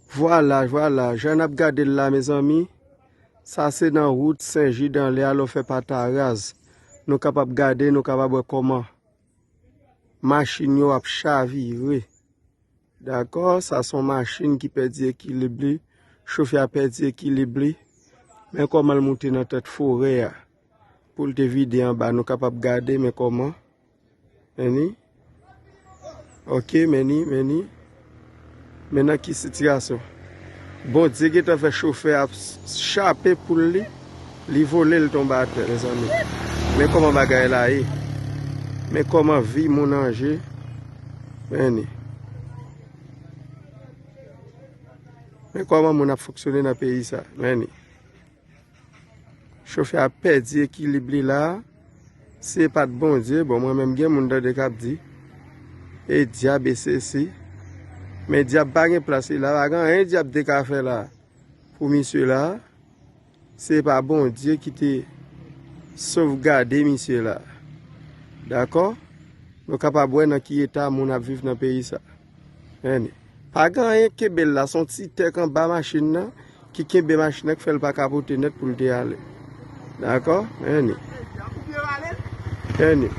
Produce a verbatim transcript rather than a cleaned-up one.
Vwala, vwala, jan n ap gade l la, mezanmi, sa se nan wout Sen Jid anlè a, lè w fè Pataraz. Nou kapab gade, nou kapab wè kòman machin yo ap chavire. Dakò, sa se yon machin ki pèdi ekilib li, chofè a pèdi ekilib li. Men kòman l moute nan tèt forè a pou l te vide anba, nou kapab gade, men kòman. Men ni. Ok, men ni, men ni. Men nan ki sitiyasyon. Bondye gentan fè chofè a chape poul li, li vole, l tonbe atè, mezanmi. Men kòman bagay la ye. Men kòman vi moun an je. Men ni. Men kòman moun ap fonksyone nan peyi sa. Men ni. Chofè a pèdi ekilib li la. Se pa t Bondye, bon, mwen menm gen moun tande k ap di e dyab e sesi. Men dyab pa gen plas li la, pa gen anyen dyab te ka fè la pou misye la. Se pa Bondye ki te sovgade misye la. Dakò? Nou kapab wè nan ki eta moun ap viv nan peyi sa. Men ni. Pa gen anyen kenbe l la, se yon ti tèk anba machin nan ki kenbe machin nan, ki fè l pa ka pote nèt pou l te ale. Dakò? Men ni. Men ni.